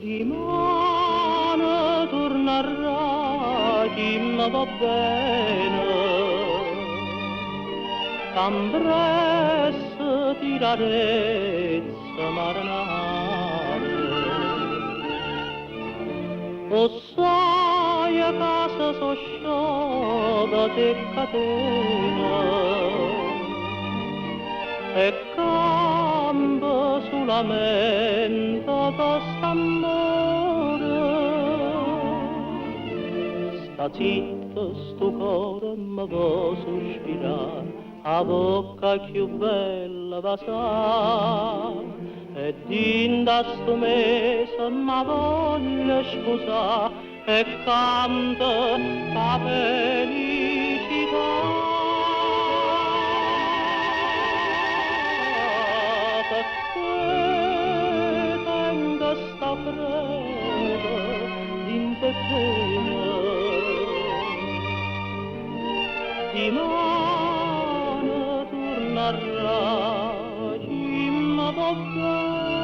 Dimane turnarrà chi me vo' bene, Ch'ambressa tira 'a rezza marenare. O ssaje ca se so' sciovete 'e ccatene E campo sulamente pe' st'ammore. Sta zitto stu core me vo' suspirà, 'A vocca cchiù bella vasà. E dint'a stu mese m' 'a voglio spusà E canto p' 'a felicità. Pecché tengo 'sta freva dint' 'e vene? Dimane turnarrà chi me vo' bene.